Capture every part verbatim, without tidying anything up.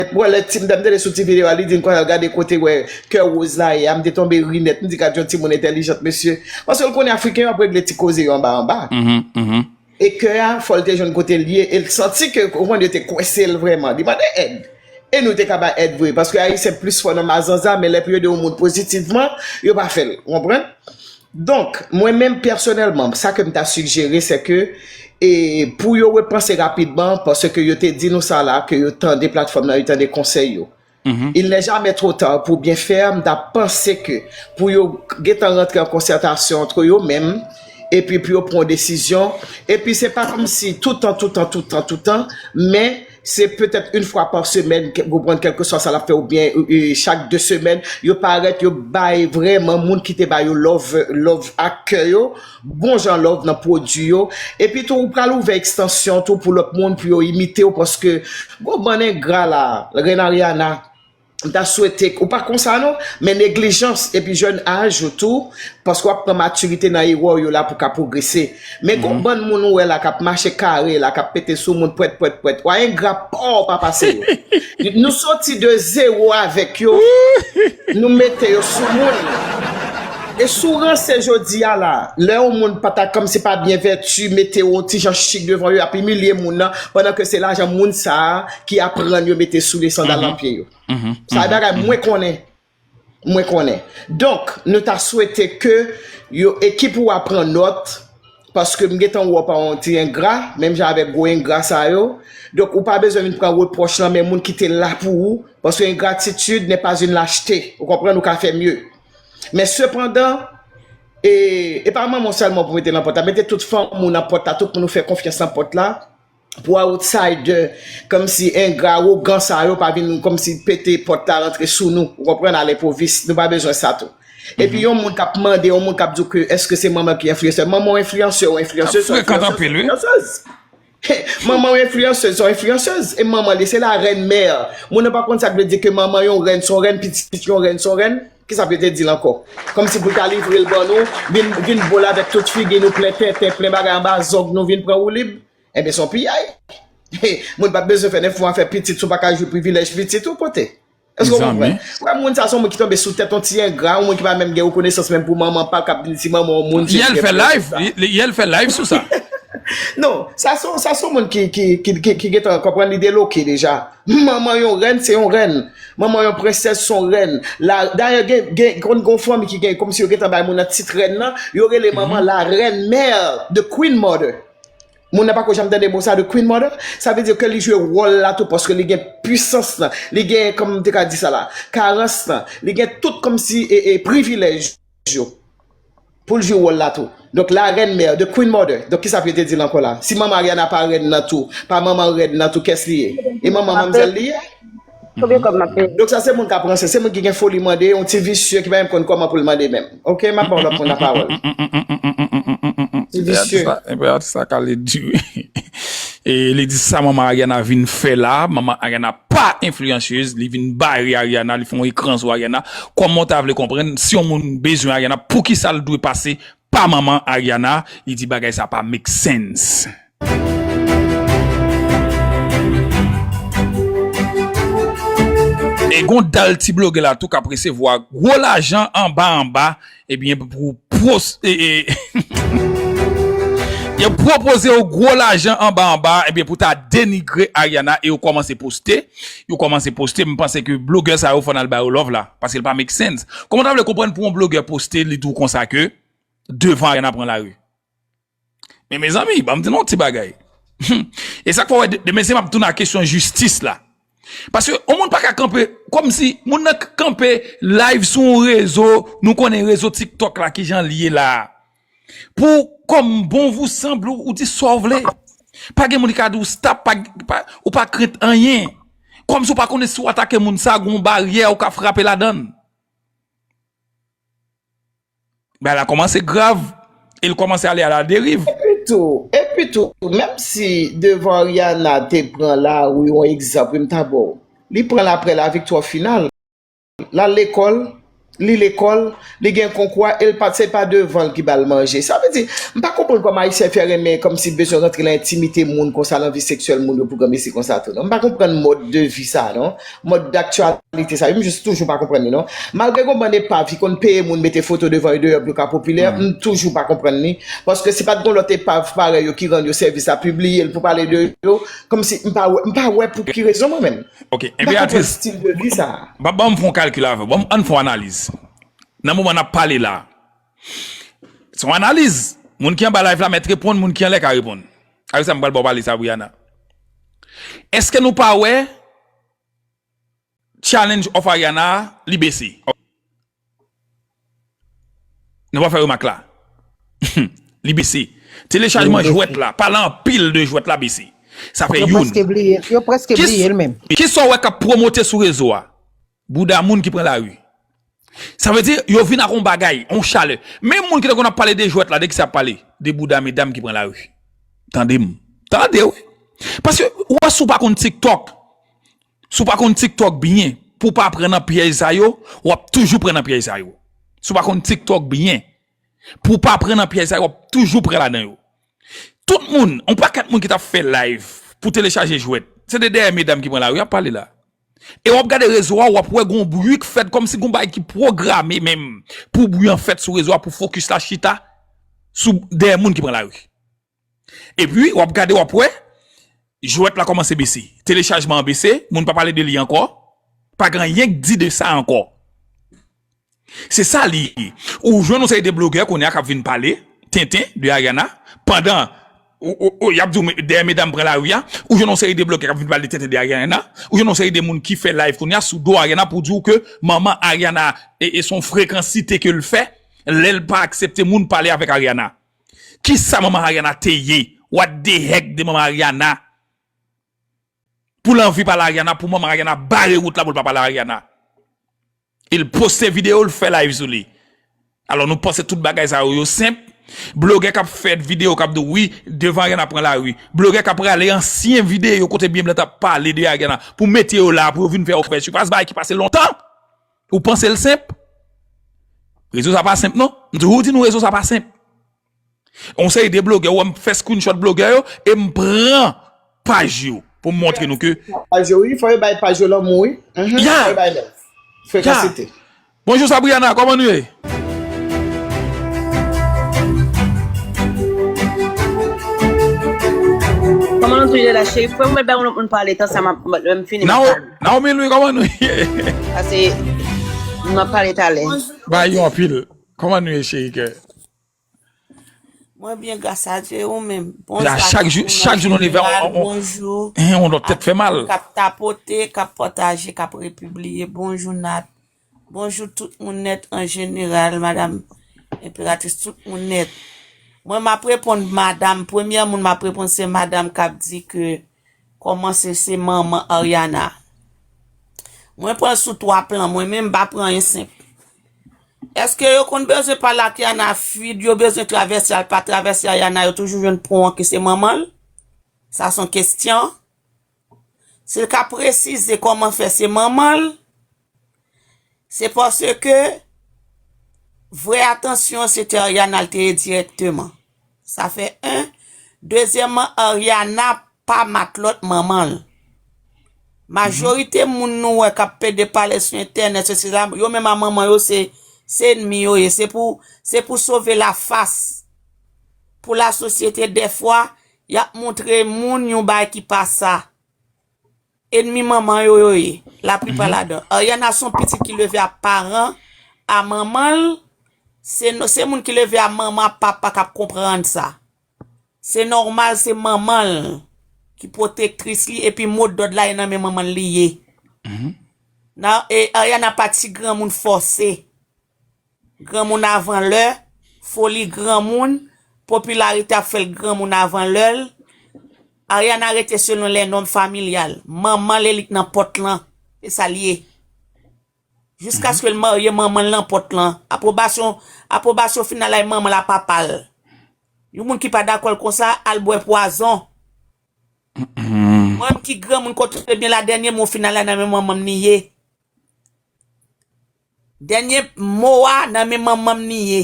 nèt. Bon, lè ti, m t ap tande sou ti videyo a, li di m, "Kounye a, gade kote wè kè woz la ye a." M te tonbe ri nèt. M di, "Gad yon timoun entèlijant, mesye." Paske l konnen Afriken yo ap regle ti koze yo anba anba. E kè a, fò l te jwenn kote l ye, e l santi ke, ou konprann, yo te kwense l vrèman. Li mande èd. E nou te ka bay èd vre, paske Ayisyen plis fò nan mazanza, men lè pou yo ede yon moun pozitivman, yo pa fè l. Ou konprann? Donk, mwen menm pèsonèlman, sa ke m ta sijere, se ke, e, pou yo repanse rapidman, paske yo te di nou sa la, ke yo tande platfòm nan, yo tande konsèy yo. Il n'est jamais trop tard pour bien faire, m ta panse ke pou yo gentan rantre an konsètasyon antre yo menm, epi pou yo pran yon desizyon, epi se pa kòmsi toutan, toutan, toutan, toutan, men se petèt yon fwa pa semèn, ke- ou konprann, kèlkeswa sa l ap fè, oubyen e, e, chak de semèn, yo parèt, yo bay vrèman moun ki te ba yo love, love ak kè yo, bon jan love nan pwodui yo. Epi tou, ou pral ouvè ekstansyon tou pou lòt moun, pou yo imite w, paske gon bann engra la, Rèn Ariana, m ta swete, ou pa konsa non, men neglijans, epi jèn aj ou tou, paske w ap pran matirite nan erè w yo la pou ka pwogrese. Men gon bann moun ou wè la k ap mache kare la, k ap pete sou moun pwèt, pwèt, pwèt. Wa engra paw pa pase yo. Nou soti de zewo avèk yo, nou mete yo sou moun. E si w ranse jodi a la, lè yon moun pa ta kòmsi pa byen vèti, mete yon ti jan chik devan yo, y ap imilye moun nan, pandan ke se lajan moun sa a ki aprann yo mete soulye sandal nan pye yo. Sa e bagay mwen konnen. Mwen konnen. Donk, nou ta swete ke yo, ekip ou a pran nòt, paske m gentan wè w pa yon ti engra, menm jan avèk gwo engra sa yo. Donk, ou pa bezwen vin pran repwòch nan men moun ki te la pou ou, paske ingratitid n'est pas une lâcheté. Ou konprann, ou ka fè mye. Men sepandan, e, e pa manman w sèlman pou mete nan pòt la, mete tout fanmi w nan pòt la, tout moun ou fè konfyans nan pòt la, pou outsider, kòmsi engra, awogan sa yo pa vin kòmsi pete pòt la rantre sou nou. Ou konprann, alenpovis, nou pa bezwen sa tou. Epi yon moun k ap mande, yon moun k ap di w ke èske se manman ki enfliyansè? Manman w enfliyansè, ou enfliyansèz, ou enfliyansèz, ou enfliyansèz. Manman w enfliyansèz, ou enfliyansèz. E manman li, se la rèn mè. Moun nan pa konn sa k vle di ke manman yon rèn, se yon rèn, pitit yon rèn, se yon rèn. Kisa pou yo te di l ankò? Kòmsi pou l ta livre l ban nou, vin, vin bo l avèk tout figi nou plen tenten, plen bagay anba zong nou, vin pran woulib. Enben, se yon piyay. Moun pa t bezwen fè nenfwa fè pitit, si w pa ka jwi privilèj pitit ou pote. Èske w konprann? Wè, moun sa se yon moun ki tonbe sou tèt yon ti engra, yon moun ki pa menm gen rekonesans menm pou manman pa l, k ap vin di manman yon moun, se Yè l fè live, li- li- Yè l fè live sou sa. Non, sa se sa se yon moun ki, ki, ki, ki, ki gentan konprann li deloke deja. Manman yon rèn, se yon rèn. Manman yon prensès, se yon rèn. La, dayè, gen, gen, konn gen yon fanmi ki gen, kòmsi yo gentan bay moun nan tit rèn nan, yo rele manman la reine mère, the queen mother. Moun nan pako janm tande mo sa, the queen mother. Sa vle di ke li jwe wòl la tou, paske li gen pwisans lan, li gen, kòman m te ka di sa la, karans lan, li gen tout kòmsi e, e, privilèj yo pou l jwe wòl la tou. Donk, la reine mère, the queen mother. Donk, kisa pou yo te di l ankò la? Si manman Ariana pa rèn nan tou, pa manman rèn nan tou, kès li ye? E manman manmzèl li ye? Konbyen kòb m ap peye? Donk, sa se moun k ap ranse, se moun ki gen foli mande, yon ti visye ki pa menm konn kòman pou l mande menm. Oke, m ap ba yon lòt moun lapawòl. Ti visye. Enpè atis la kale di wi. E li di sa manman Ariana vin fè la, manman Ariana pa enfliyansèz, li vin bare Ariana, li fè yon ekran sou Ariana. Kòman w ta vle konprann si yon moun bezwen Ariana, poukisa l dwe pase pa manman Ariana? Li di bagay sa pa make sense. E gon dal ti blogè la tou k ap resevwa gwo lajan anba anba, ebyen pou pwos e, e, yo pwopoze yo gwo lajan anba anba, ebyen pou ta denigre Ariana e yo kòmanse poste, yo kòmanse poste, m panse ke blogè sa yo fò n al ba yo love la, paske l pa make sense. Kòman w ta vle konprann pou yon blogè poste li di w konsa ke devan Ariana pran lari? Men mezanmi, ban m di nou yon ti bagay. E sa k fè w wè de- demen se m ap tounen a kesyon jistis la. Paske yon moun pa ka kanpe, kòmsi moun nan k- kanpe live sou yon rezo, nou konnen rezo TikTok la kijan l ye la. Pou kòm bon vou sanble ou, ou di sa w vle. Pa gen moun ki ka di w stop, pa, pa, ou pa krent anyen. Kòmsi ou pa konnen si w atake moun sa, gon baryè ou ka frape ladan l. Bagay la kòmanse grav e l kòmanse ale a la deriv. Epi tou, epi tou, menm si devan Ariana te pran lari, yon egzanp, wi, m ta ba w, li pran l aprè laviktwa final. L al lekòl, li lekòl, li gen konkou a, e l pa, se pa devan l ki ba l manje. Sa vle di, m pa konprann kòman Ayisyen fè renmen kòmsi bezwen rantre nan entimite moun konsa, nan vi seksyèl moun yo pou granmesi konsa tou, non. M pa konprann mòd de vi sa, non. Mòd daktyalite sa, yo, m jis toujou pa konprann li, non. Malgre gon bann epav ki konn peye moun mete foto devan yo deyò pou yo ka popilè, m toujou pa konprann li. Paske si pa t gon lòt epav parèy yo ki rann yo sèvis la, pibliye l pou pale de yo, kòmsi m pa wè, m pa wè pou ki rezon mwen menm. Ok, e M pa konprann Beatrice, stil de vi sa. Ba, ban m fè yon kalkil avè w. Ban m, ann fè yon analiz. Nan moman n ap pale la, se yon analiz. Moun ki anba live la mèt reponn, moun ki anlè ka reponn. Avèk sa, m pral ba w pale sa, Brianna. Èske nou pa wè challenge of Ariana a, li bese? Nou pa fè remak la. Li bese. Telechajman jwèt la, pale anpil de jwèt la bese. Sa fè youn. Yo prèske bliye, yo prèske bliye l menm. Kisa w wè k ap pwomote sou rezo a? Bouda moun ki pran lari. Sa vle di, yo vin ak yon bagay, yon chalè. Menm moun ki te konn ap pale de jwèt la, de kisa y ap pale? De bouda medam ki pran lari. Tande m. Tande, wi. Paske, ou wè, si w pa konn TikTok, si w pa konn TikTok byen, pou w pa pran nan pyèj sa yo, w ap toujou pran nan pyèj sa yo. Si w pa konn TikTok byen, pou w pa pran nan pyèj sa yo, w ap toujou pran ladan yo. Tout moun, yon pakèt moun ki t ap fè live pou telechaje jwèt, se de dèyè medam ki pran lari y ap pale la. E w ap gade rezo a, w ap wè gon bri k fèt kòmsi gon bagay ki pwograme menm pou bri an fèt sou rezo a, pou fokis la chita sou dèyè moun ki pran lari. Epi, w ap gade, w ap wè, jwèt la kòmanse bese. Telechajman an bese, moun pa pale de li ankò. Pa gen anyen k di de sa ankò. Se sa li ye. Ou jwenn yon seri de blogè kounye a k ap vin pale tenten de Ariana, pandan ou, ou, ou, y ap di w, dèyè medam pran lari a. Ou jwenn yon seri de blogè k ap vin pale tenten de Ariana. Ou jwenn yon seri de moun ki fè live kounye a sou do Ariana pou di w ke manman Ariana e, e se yon frekansite ke l fè lè l pa aksepte moun pale avèk Ariana. Kisa manman Ariana te ye? What the heck de manman Ariana? Pou l anvi pale Ariana, pou manman Ariana bare wout la pou l pa pale Ariana. E l poste videyo, l fè live sou li. Alò, nou panse tout bagay sa yo, yo senp. Blogè k ap fè videyo, k ap di, wi, devan Ariana pran lari. Blogè k ap rale ansyen videyo kote byen blan t ap pale de Ariana pou mete yo la, pou yo vin fè yo fè sipas, bagay ki pase lontan. Ou panse l senp? Rezo sa pa senp, non. M toujou di nou, rezo sa pa senp. Yon seri de blogè, ou wè m fè screenshot blogè yo, e m pran paj yo pou m montre nou ke. Paj yo, wi, fò yo bay paj yo lanmou, wi. Mhm, ya, fò yo bay love. Ya. Frekansite. Bonjou Sabriana, kòman nou ye? Kòman nou tou ye la, cheri? Fò mwen bay yon lòt moun pale, tan sa m ap, m ap fini. Naomi Louis, kòman nou ye? Pase, m ap pale talè. Bay yo anpil. Kòman nou ye, cheri kè? Mwen byen, gras a Dye, ou menm? Bonjou a tout moun nan jeneral, bonjou a tout moun k ap, k ap tapote, k ap pataje, k ap repibliye. Bonjou Nat. Bonjou tout moun nèt an jeneral, madanm enperatris, tout moun nèt. Mwen, m ap reponn madanm, premyè moun m ap reponn se madanm k ap di ke kòman se, se manman Ariana. Mwen pran l sou twa plan, mwen menm m pa pran anyen senp. Èske yo konn bezwen pale ak Ariana fluid, yo bezwen travèse al pa travèse Ariana, yo toujou jwenn pon an ki se manman l? Sa se yon kesyon. Si l ka presize kòman fè se manman l, se paske vrè atansyon an se te Ariana l te ye dirèkteman. Sa fè en. Dezyèmman, Ariana pa matlòt manman l. Majorite moun nou wè k ap pede pale sou entènèt, sesi la, yo menm a manman yo se, se ènmi yo ye. Se pou, se pou sove lafas. Pou lasosyete, dèfwa, y ap montre moun yon bagay ki pa sa. Ènmi manman yo, yo ye, laplipa ladan. Ariana se yon pitit ki leve a paran, a manman l, se, se moun ki leve a manman, a papa k ap konprann sa. Se nòmal, se manman l ki pwotektris li, epi mo dòd la e nan men manman l li ye. Nan, e Ariana pa ti granmoun fòse. Granmoun avan lè, foli granmoun, popilarite ap fè l granmoun avan lè l. Ariana rete selon lè nòm familyal. Manman l elit nan pòt lan. Se sa l ye. Jiskaske l marye, manman l nan pòt lan. Apwobasyon, apwobasyon final la, e manman l a papa l. Yon moun ki pa dakò l konsa, al bwè pwazon. Mwen menm ki granmoun kote byen la, dènye mo final la nan men manman m li ye. Dènye mo a nan men manman m li ye.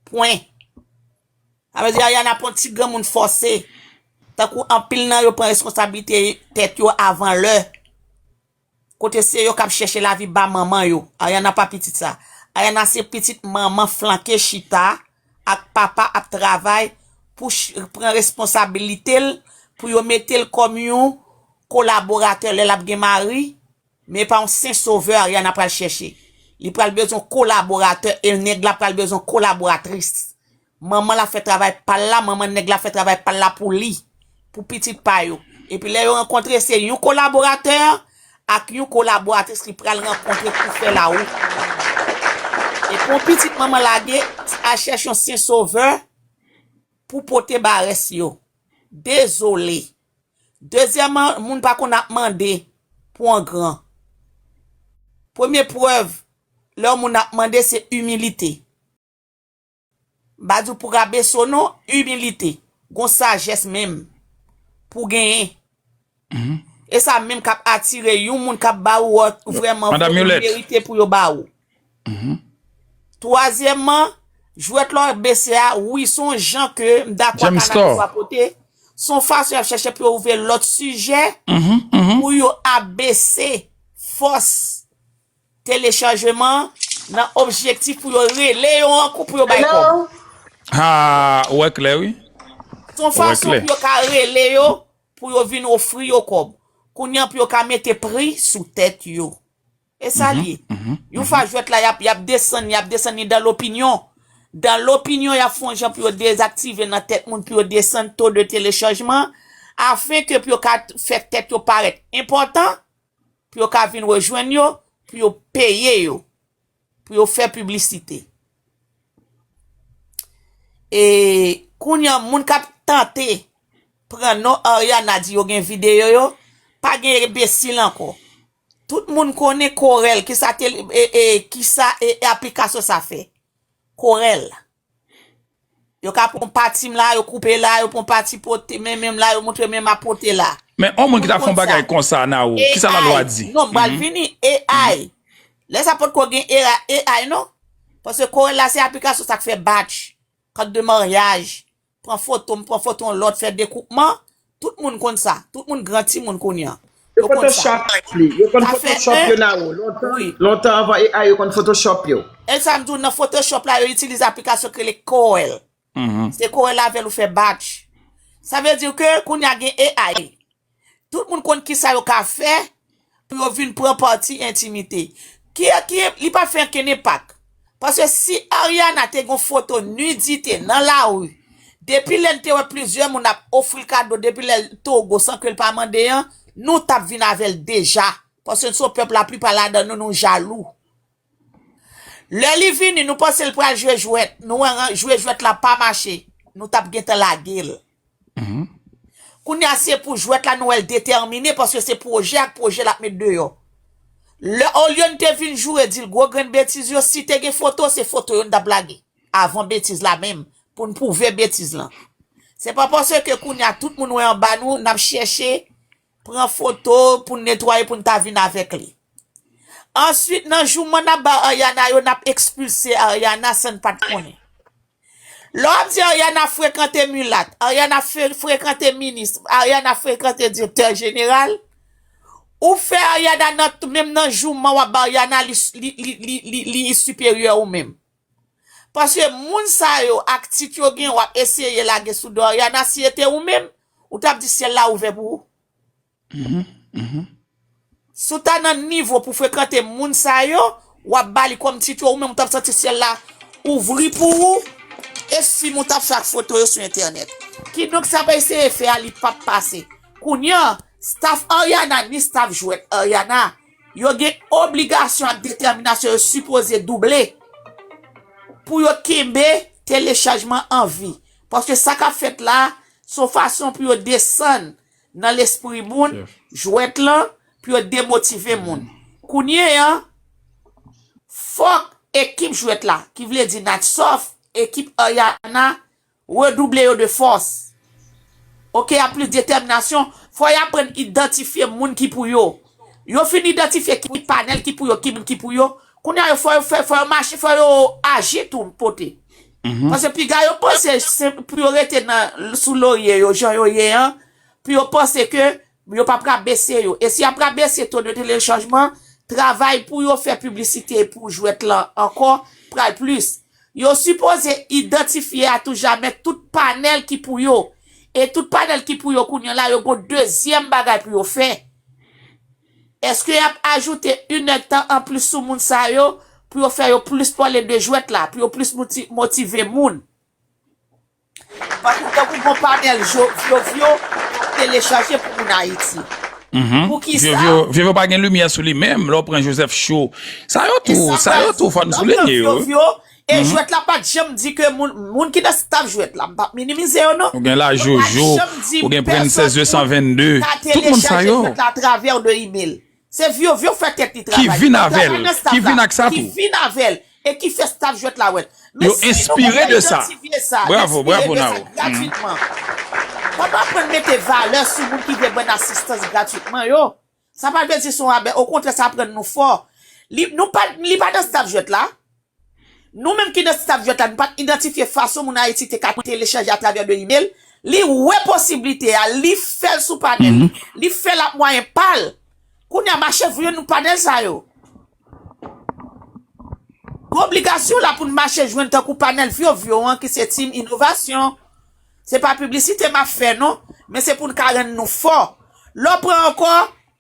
Pwen. Sa vle di Ariana pran ti granmoun fòse. Tankou anpil nan yo pran responsablite tèt yo avan lè. Kote se yo k ap chèche lavi ba manman yo. Ariana pa pitit sa. Ariana se pitit manman flanke chita ak papa ap travay pou ch- pran responsabilite l, pou yo mete l kòm yon kolaboratè lè l ap gen mari, men pa yon sen sovè Ariana pral chèche. Li pral bezwen kolaboratè e nèg la pral bezwen kolaboratris. Manman la fè travay pa l la, manman nèg la fè travay pa l la pou li, pou pitit pa yo. Epi lè yo rankontre, se yon kolaboratè ak yon kolaboratris ki pral rankontre pou fè lawout. E pou yon pitit manman lage, al chèche yon sen sovè pou pote ba rès yo. Dezole. Dezyèmman, moun pa konn ap mande pou yon gran. Premye prèv, lè yon moun ap mande, se imilite. M pa di w pou rabese w non, imilite. Gon sajès menm pou genyen. E sa menm k ap atire yon moun k ap ba ou wòt vrèman vre ou merite pou yo ba ou. Twazyèmman, jwèt la w ap bese a, wi, se yon jan ke m dakò ak analiz w ap pote. Se yon fason y ap chèche pou yo ouvè lòt sijè pou yo abese fòs telechajman nan objektif pou yo rele yo ankò pou yo bay kòb. Ha, ou wè klè wi. Se yon fason pou yo ka rele yo pou yo vin ofri yo kòb. Kounye a pou yo ka mete pri sou tèt yo. E sa l ye. Yon fwa jwèt la y ap y ap desann, y ap desann li dan lopinyon. Dan lopinyon, y ap fè yon jan pou yo dezaktive nan tèt moun pou yo desann to de telechajman, afen ke pou yo ka fè tèt yo parèt enpòtan, pou yo ka vin rejwenn yo, pou yo peye yo, pou yo fè piblisite. E kounye a, moun k ap tante pran non Ariana di yo gen videyo yo, pa gen enbesil ankò. Tout moun konnen Corel, kisa te, e, e, kisa e, e aplikasyon sa fè. Corel. Yo ka pran pati m la, yo koupe la, yo pran pati pote men menm la, yo montre men m ap pote la. Men yon moun ki ta fè yon bagay konsa Nao, kisa lalwa di? Non, m pral vini, A I. Lè sa potko gen A I, A I non. Paske Corel la se aplikasyon sa k fè batch, kat de maryaj, pran foto m, pran foto yon lòt, fè dekoupman. Tout moun konn sa. Tout moun gran timoun kounye a. Yo konn sa. Yo konn Photoshop li. Yo konn Photoshop yo Nao. Lontan, lontan anvan A I yo konn Photoshop yo. E sa m di w nan Photoshop la yo itilize aplikasyon ki rele Corel. Se Corel avè l ou fè batch. Sa vle di ke kounye a gen A I. Tout moun konn kisa yo ka fè pou yo vin pran pati entimite. Ki, ki, li pa fè ankenn enpak. Paske si Ariana te gon foto nidite nan lari, depi lè l te wè plizyè moun ap ofri l kado, depi lè l togo san ke l pa mande an, nou t ap vin avè l deja. Paske n se yon pèp laplipa ladan nou, nou jalou. Lè li vini, nou panse l pral jwe jwèt. Nou wè jwe jwèt la pa mache. Nou t ap gentan lage l. Kounye a se pou jwèt la nou wè l detèmine paske se pwojè ak pwojè l ap met deyò. Lè olye n te vin joure di l gwo grenn betiz yo, si te gen foto, se foto yo n t ap lage avan betiz la menm pou n pwouve betiz lan. Se pa paske kounye a tout moun wè anba nou, n ap chèche pran foto pou n netwaye pou n ta vin avèk li. Answit, nan jouman n ap ba Ariana yo, n ap ekspilse Ariana san n pa t konnen. Lè w ap di Ariana frekante milat, Ariana frekante minis, Ariana frekante direktè jeneral, ou fè Ariana nan, menm nan jouman w ap ba Ariana, li, li, li, li, li, li siperyè ou menm. Paske moun sa yo ak tit yo gen, w ap eseye lage sou do Ariana, si e te ou menm, ou t ap di syèl la ouvè pou ou. Si w ta nan nivo pou frekante moun sa yo, w ap ba li kòm tit yo, ou menm ou t ap santi syèl la ouvri pou ou, e fim ou t ap fè ak foto yo sou entènèt. Kidonk sa w ap eseye fè a, li p ap pase. Kounye a, staff Ariana ni staff jwèt Ariana, yo gen obligasyon ak detèminasyon yo sipoze double pou yo kenbe telechajman an vi. Paske sa k ap fèt la, se yon fason pou yo desann nan lespri moun, jwèt lan, pou yo demotive moun. Kounye a, fòk ekip jwèt la, ki vle di Natsoft, ekip Ariana, redouble yo de fòs. Oke, y ap plis detèminasyon, fò y aprann idantifye moun ki pou yo. Yo fin idantifye ki panèl ki pou yo, ki moun ki pou yo, Kounye a, yo fò yo fè, fò yo mache, fò yo aji tou pote. Paske piga yo panse se pou yo rete nan, sou lorye yo, jan yo ye an, pou yo panse ke yo p ap rabese yo. E si y ap rabese to de telechajman, travay pou yo fè piblisite pou jwèt lan ankò pral plis. Yo sipoze idantifye a tou jamè tout panèl ki pou yo. E tout panèl ki pou yo kounye a la, yo gon dezyèm bagay pou yo fè. Èske y ap ajoute inèdtan anplis sou moun sa yo pou yo fè yo plis pale de jwèt la, pou yo plis moti-, motive moun? Paske tankou gon panèl jo-, Vyovyo, yo telechaje pou moun Ayiti. Pou ki sa? Vyovyo, Vyovyo pa gen limyè sou li menm, lè w pran Joseph Cho. Sa yo tou, sa yo tou, fò n soulinye yo. Vyovyo, e jwèt la pa t janm di ke moun, moun ki nan staff jwèt la, m p ap minimize yo non. Ou gen la Jojo, ou gen Princess de san vennde, tout moun sa yo. Jwèt la atravè de email. Se Vyovyo fè tèt li travay. Ki vin avè l, ki vin ak sa tou. Ki vin avè l e ki fè staff jwèt la wè l. Yo enspire de sa. Bravo, bravo Nao. Gratwitman. Fò nou aprann mete valè sou moun ki vle ban asistans gratwitman yo. Sa pa vle di se yon rabè, okontrè sa aprann nou fò. Li, nou pa, li pa nan staff jwèt la. Nou menm ki nan staff jwèt la, nou pa t idantifye fason moun Ayiti te ka telechaje atravè de email. Li wè posiblite a, li fè l sou panèl li, li fè l ak mwayen pa l. Kounye a mache voye nou panèl sa yo. Gon obligasyon la pou n mache jwenn tankou panèl Vyovyo an ki se Team Inovasyon. Se pa piblisite m ap fè non, men se pou n ka rann nou fò. Lè w pran ankò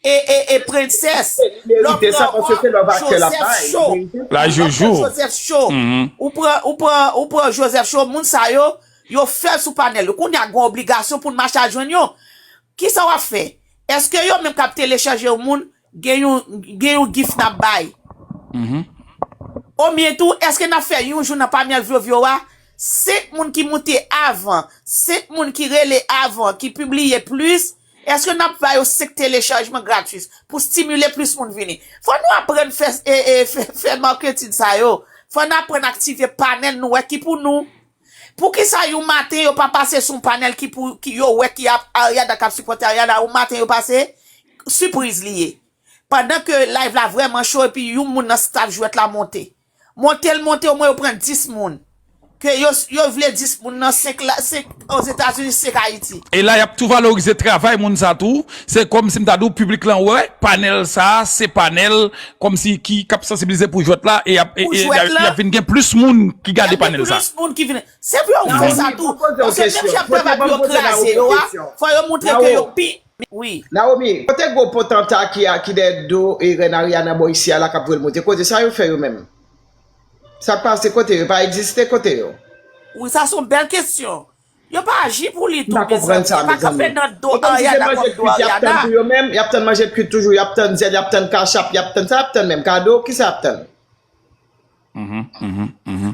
e, e, e Princess, lè w pran ankò Joseph Cho. La Jojo. Joseph Cho. Ou pran, ou pran, ou pran Joseph Cho, moun sa yo, yo fè l sou panèl yo. Kounye a gon obligasyon pou n mache al jwenn yo. Kisa w ap fè? Èske yo menm k ap telechaje yon moun, gen yon, gen yon gift n ap bay? Oubyen tou, èske n ap fè yon jou nan panèl Vyovyo a, senk moun ki moute avan, senk moun ki rele avan, ki pibliye plis, èske n ap ba yo senk telechajman gratwis pou stimile plis moun vini? Fò nou aprann fè, e, e, fè, fè maketin sa yo. Fò n aprann aktive panèl nou wè ki pou nou. Poukisa yon maten yo pa pase sou yon panèl ki pou, ki yo wè ki ap Ariana, k ap sipòte Ariana, yon maten yo pase, sipriz li ye. Pandan ke live la vrèman cho epi yon moun nan staff jwèt la monte. Monte l monte, omwen yo pran dis moun. Ke yo, yo vle dis moun nan, senk la, senk Ozetazini, senk Ayiti. E la, y ap tou valorize travay moun sa tou. Se kòmsi m ta di w, piblik lan wè panèl sa a, se panèl kòmsi ki, k ap sansibilize pou jwèt la, e y ap, e, e, y ap vin gen plis moun ki gade panèl sa. Plis moun ki vin. Se pou yo fè sa tou. Paske menm jan travay pou yo kraze yo a, fò yo montre ke yo pi Wi. Naomi, kote gwo potanta ki a, ki dèyè do e rèn Ariana bò isi a la k ap voye l monte? Kote sa yo fè yo menm? Sa k pase kote yo? Pa egziste kote yo? Wi, sa se yon bèl kesyon. Yo pa aji pou li tou, mezanmi. Yo pa kanpe nan do Ariana kòm do Ariana. Y ap tann pou yo menm, y ap tann manje kwit toujou, y ap tann zèl, y ap tann kachap, y ap tann sa, y ap tann menm kado, kisa y ap tann?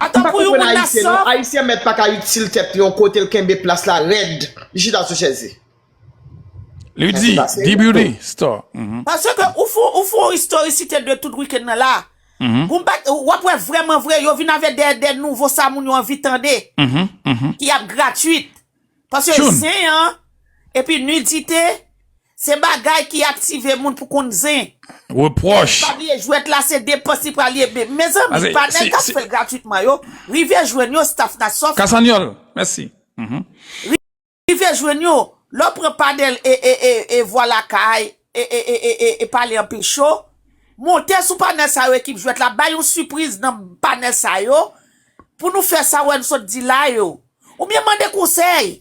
Atann pou yon moun nan sòf. Ayisyen mèt pa ka itil tèt li yon kote, l kenbe plas la rèd, li chita sou chèz li. Li di, di beauty store. Paske ou fè, ou fè yon istorisite de tout wikenn nan la. Gon bak, w ap wè vrèman vre, yo vin avè de, de nouvo sa moun yo anvi tande. Ki ap gratwit. Paske zen an, epi nidite, se bagay ki aktive moun pou konn zen. Repwòch. Pa bliye jwèt la, se depans li pral ye. Mezanmi, panèl k ap fè l gratwitman yo, rive jwenn yo, staff nan sòf. Kasanyòl, mèsi. Rive jwenn yo, lè w pran panèl e, e, e, e vwa lakay, e, e, e, e, e, e pale anpil cho, monte sou panèl sa yo ekip jwèt la, bay yon sipriz nan panèl sa yo, pou nou fè sa wè n sot di la yo. Oubyen mande konsèy.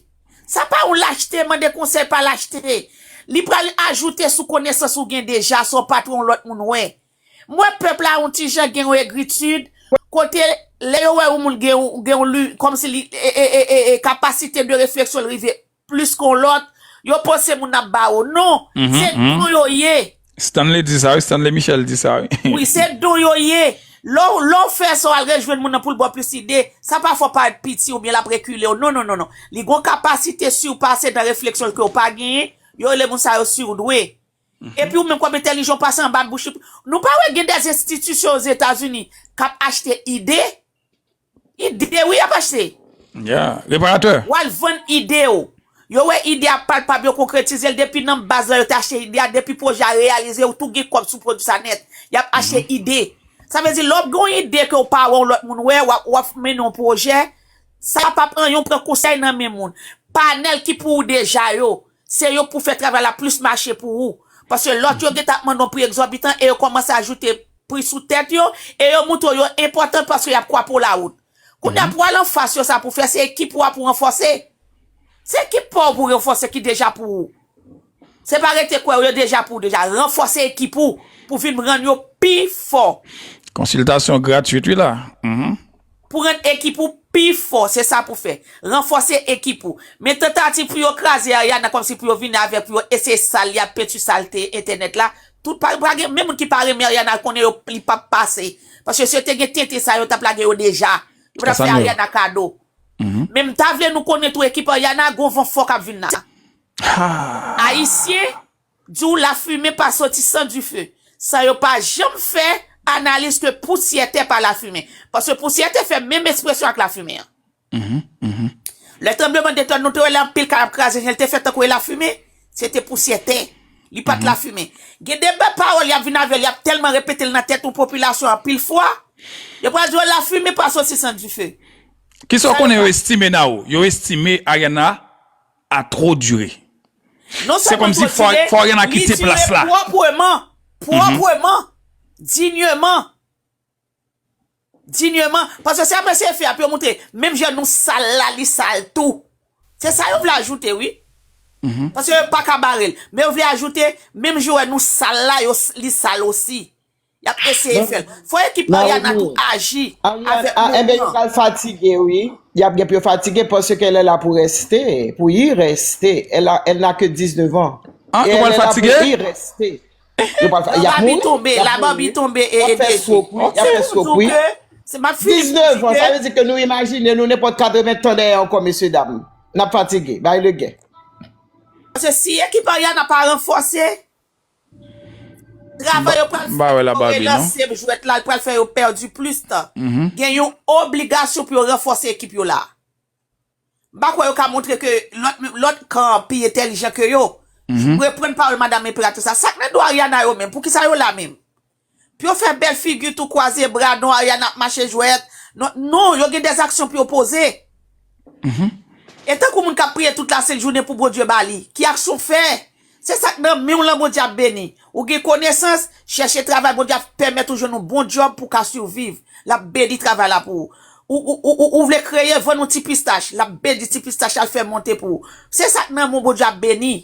Sa pa yon lachte, mande konsèy pa lachte. Li pral ajoute sou konesans ou gen deja, sa w pa t wè yon lòt moun wè. M wè pèp la yon ti jan gen yon egritid, kote lè yo wè yon moun gen yon, gen yon li, kòmsi li, e, e, e, e, e, kapasite de refleksyon l rive plis ke yon lòt, yo panse moun ap ba yo. Non, se don yo ye. Stanley di sa, wi, Stanley Michel di sa, wi. Wi, se don yo ye. Lè w, lè w fè sa, w al rejwenn moun nan pou l ba w plis ide, sa pa fè w parèt piti oubyen l ap rekile w. Non, non, non, non. Li gon kapasite sipase nan refleksyon ke w pa genyen, yo rele moun sa yo surdoué. Epi ou menm kòm entèlijan, w pase anba bouch li. Nou pa wè gen de enstitisyon Ozetazini k ap achte ide? Ide, wi, y ap achte. Ya, reparatè. W al vann ide w. Yo wè ide a palpab, yo konkretize l. Depi nan baz la, yo te achte ide a. Depi pwojè a reyalize, ou tou gen kòb sou pwodui sa nèt. Y ap achte ide. Sa vle di, lè w gen yon ide ke w pa wè yon lòt moun wè, w ap, w ap mennen yon pwojè, sa p ap anyen, w pran konsèy nan men moun. Panèl ki pou ou deja yo, se yo k pou fè travay la plis mache pou ou. Paske lòt yo gentan ap mande yon pri egzòbitan e yo kòmanse ajoute pri sou tèt yo, e yo montre w yo enpòtan paske y ap kwape w lawout. Kounye a pou w al anfas yo, sa pou w fè, se ekip ou a pou w ranfòse. Se ekip pa w pou w ranfòse ki deja pou ou. Se pa rete kwè yo deja pou w deja. Ranfòse ekip ou pou vin rann yo pi fò. Konsiltasyon gratwit wi la. Mhm. Pou rann ekip ou pi fò, se sa pou fè. Ranfòse ekip ou. Men tantativ pou yo kraze Ariana kòmsi pou yo vini avèk, pou yo eseye sal li ak penti salte entènèt la. Tout pa, pa gen, menm moun ki pa renmen Ariana konnen yo, li p ap pase. Paske si yo te gen tenten sa, yo t ap lage yo deja. Yo pa t ap fè Ariana kado. Men m ta vle nou konnen tou ekip Ariana, gon van fò k ap vin la. Ayisyen di w lafimen pa soti san dife. Sa yo pa janm fè analiz ke pousyè tè pa lafimen. Paske pousyè tè fè menm ekspresyon ak lafimen an. Lè tranblemanntè nou te wè lè anpil kay ap kraze, jan l te fè tankou e lafimen, se te pousyè tè. Li pa t lafimen. Gen de bèl pawòl y ap vin avè l, y ap tèlman repete l nan tèt yon popilasyon anpil fwa, yo pral di w lafimen pa soti san dife. Kisa w konnen yo estime Nao? Yo estime Ariana a two dire. Non sèlman twò dire, li dire pwòpman, pwòpman, dinyeman. Dinyeman. Paske se apresye fè ap yo montre, menm jan nou sal la, li sal tou. Se sa yo vle ajoute, wi. Paske yo pa ka bare l. Men yo vle ajoute, menm jan w wè nou sal la, yo, li sal osi. Y ap eseye fè l. Fò ekip Ariana tou aji avèk mouvman. Enben, yo pral fatige, wi. Y ap gen pou yo fatige paske elle est là pour rester, pour y rester. Elle a, elle n'a que dix-neuf ans. Ah, yo pral fatige? Yo pral fa-, y ap mouri. La Barbie tonbe, la Barbie tonbe e Y ap fè swok, wi. Y ap fè swok, wi. Se m ap fini pou di Diznèf an, ke sa vle di ke nou imajine nou nenpòt katreven tan dèyè ankò, mesye dam. N ap fatige, bay legen. Paske si ekip Ariana pa ranfòse, travay yo pral fè pou yo relanse jwèt la, l pral fè yo pèdi plis tan. Gen yon obligasyon pou yo ranfòse ekip yo la. M pa kwè yo ka montre ke lòt, lòt kan an pi entèlijan ke yo. Reprann pawòl madanm enperatris la. Sa k nan do Ariana yo menm? Poukisa yo la menm? Pou yo fè bèl figi tou, kwaze bra, non, Ariana ap mache jwèt. Non, non, yo gen dèzaksyon pou yo poze. E tankou moun k ap priye tout lasent jounen pou Bondye ba li. Ki aksyon w fè? Se sa k nan men w lan Bondye ap beni. Ou gen konesans, chèche travay, Bondye ap pèmèt ou jwenn yon bon djòb pou w ka siviv. L ap beni travay la pou ou. Ou, ou, ou, ou, ou vle kreye, vann yon ti pistach, l ap beni ti pistach la, l fè monte pou ou. Se sa k nan men w Bondye ap beni.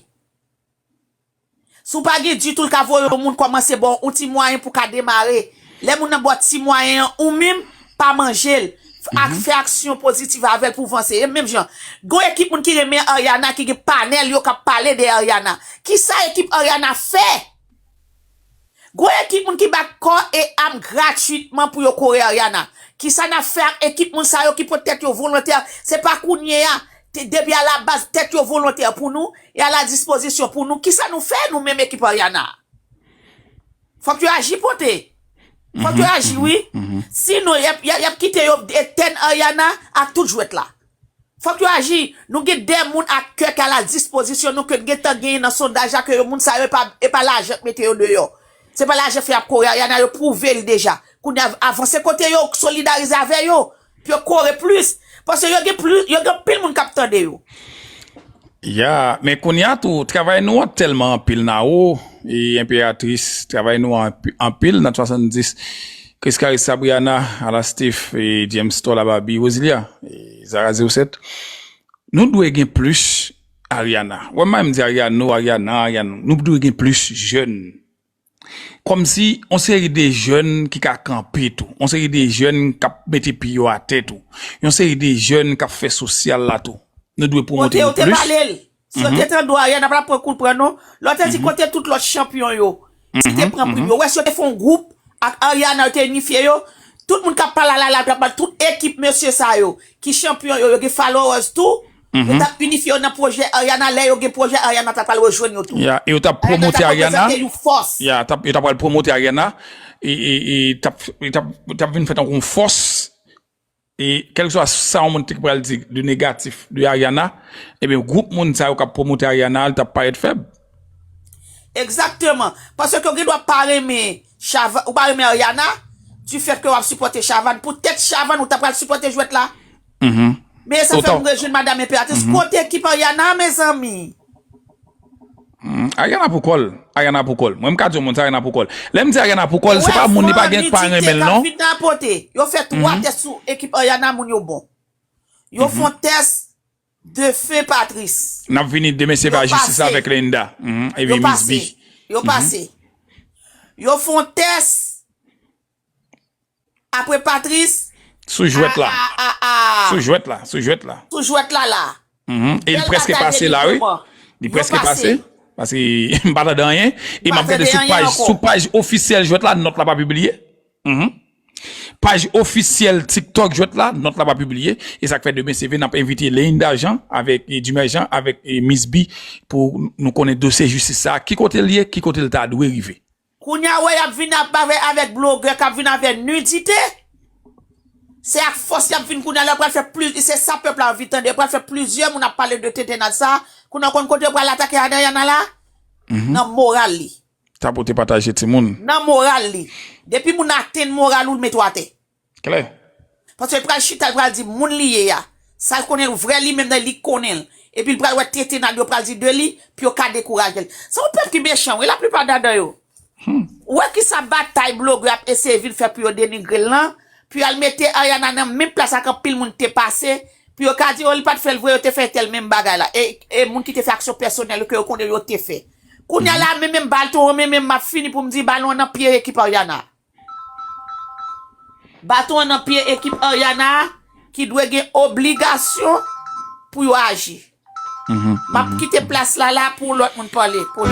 Si w pa gen ditou, l ka voye yon moun kòmanse ba w yon ti mwayen pou w ka demare. Lè moun nan ba w ti mwayen an, ou menm, pa manje l. Ak, fè aksyon pozitif avè l pou w vanse. E menm jan, gon ekip moun ki renmen Ariana, ki gen panèl yo k ap pale de Ariana. Kisa ekip Ariana fè? Gon ekip moun ki bat kò e am gratwitman pou yo kore Ariana. Kisa n ap fè ak ekip moun sa yo ki pote tèt yo volontè? Se pa kounye a. Te, depi a la baz, tèt yo volontè pou nou, e a la dispozisyon pou nou. Kisa nou fè, nou menm ekip Ariana? Fòk yo aji pote. Fòk yo aji, wi. Sinon, y ap, y ap, y ap kite yo etèn Ariana ak tout jwèt la. Fòk yo aji. Nou gen de moun ak kè k a la dispozisyon nou, ke n gentan genyen nan sondaj la, ke yo, moun sa yo, e pa, e pa lajan k mete yo deyò. Se pa lajan fè y ap kore Ariana, yo pwouve l deja. Kounye a, avanse kote yo, solidarize avè yo. Pou yo kore plis. Paske yo gen plis, yo gen anpil moun k ap tande yo. Ya, men kounye a tou, travay nou an tèlman anpil, Nao, e Enperatris, travay nou an anpi-, anpil nan swasanndis. Chris Caris, Sabriana, Ala Steve, e James Tola, Babi, Rosilia, e Zara zewo sèt. Nou dwe gen plis Ariana. Wè, m pa menm di Ariano, Ariana, Ariano. Nou dwe gen plis jèn. Kòmsi yon seri de jèn ki ka kanpe tou. Yon seri de jèn k ap mete pye yo atè tou. Yon seri de jèn k ap fè sosyal la tou. Nou dwe pwomote yo plis. Kote yo te pale l. Si yo te tande w, Ariana pa t ap pran kou l pran non. Lè w te di kote tout lòt chanpyon yo ki te pran prim yo. Wè si yo te fè yon gwoup ak Ariana, yo te inifye yo. Tout moun k ap pale la la, yo t ap pale tout ekip mesye sa yo ki chanpyon yo, yo gen followers tou. Yo t ap inifye yo nan pwojè Ariana, lè yo gen pwojè Ariana t ap al rejwenn yo tou. Ya, e yo t ap pwomote Ariana. Yo t ap pwomote Ariana. E, e, e t ap, e t ap, e t ap vin fè tankou yon fòs. E kèlkeswa sa yon moun te pral di de negatif de Ariana, ebyen, gwoup moun sa yo k ap pwomote Ariana, l t ap parèt fèb. Egzakteman. Paske w gen dwa pa renmen Chava, ou pa renmen Ariana, du fait que w ap sipòte Chavannes. Poutèt Chavannes, ou ta pral sipòte jwèt la. Mhm. Men sa fè m rejwenn Madanm Enperatris. Kote ekip Ariana, mezanmi? Hmm, Ariana pou kò l. Ariana pou kò l. Mwen, m ka di yon moun sa, Ariana pou kò l. Lè m di Ariana pou kò l, se pa moun li pa gen pa renmen l, non. Yo fè twa tès sou ekip Ariana, moun yo bon. Yo fè yon tès de fè Patrice. N ap vini demen, se pa jistis avèk Linda. Mhm. Epi Miss B. Yo pase. Yo fè yon tès apre Patrice. Sou jwèt la. Sou jwèt la, sou jwèt la. Sou jwèt la la. Mhm. E li prèske pase la, wi. Li prèske pase. Paske m pa tande anyen. E m ap gade sou paj, sou paj ofisyèl jwèt la, nòt la pa pibliye. Mhm. Paj ofisyèl TikTok jwèt la, nòt la pa pibliye. E sa k fè demen se vre, n ap envite Linda Jean avèk, e, Dumer Jean avèk, e, Miss B pou nou konnen dosye jistis sa. Ki kote l ye, ki kote l ta dwe rive. Kounye a, wè, y ap vin ap avè, avèk blogè, k ap vin avè nidite. Se ak fòs y ap vin kounye a la, yo pral fè plis, se sa pèp la anvi tande. Yo pral fè plizyè moun ap pale de tentennad sa. Kounye a, w konn kote yo pral atake Ariana la? Mhm. Nan moral li. Tapote pataje timoun. Nan moral li. Depi moun atenn moral ou, l mete w atè. Klè. Paske l pral chita, l pral di moun li ye a. Sa l konnen l vrè li menm nan li konnen l. Epi l pral wè tentennad yo pral di de li, pou yo ka dekouraje l. Se yon pèp ki mechan, wi, laplipa ladan yo. Hmm. Ou wè kisa batay blogè ap eseye vin fè pou yo denigre l lan, pou y al mete Ariana nan menm plas ak anpil moun te pase, pou yo ka di, o, li pa t fè l vre, yo te fè tèl menm bagay la. E, e moun ki te fè aksyon pèsonèl yo ke yo konnen yo te fè. Kounye a la, men menm balon, men menm m ap fini pou m di balon an nan pye ekip Ariana. Baton an nan pye ekip Ariana ki dwe gen obligasyon pou yo aji. M ap kite plas la la pou lòt moun pale. Pou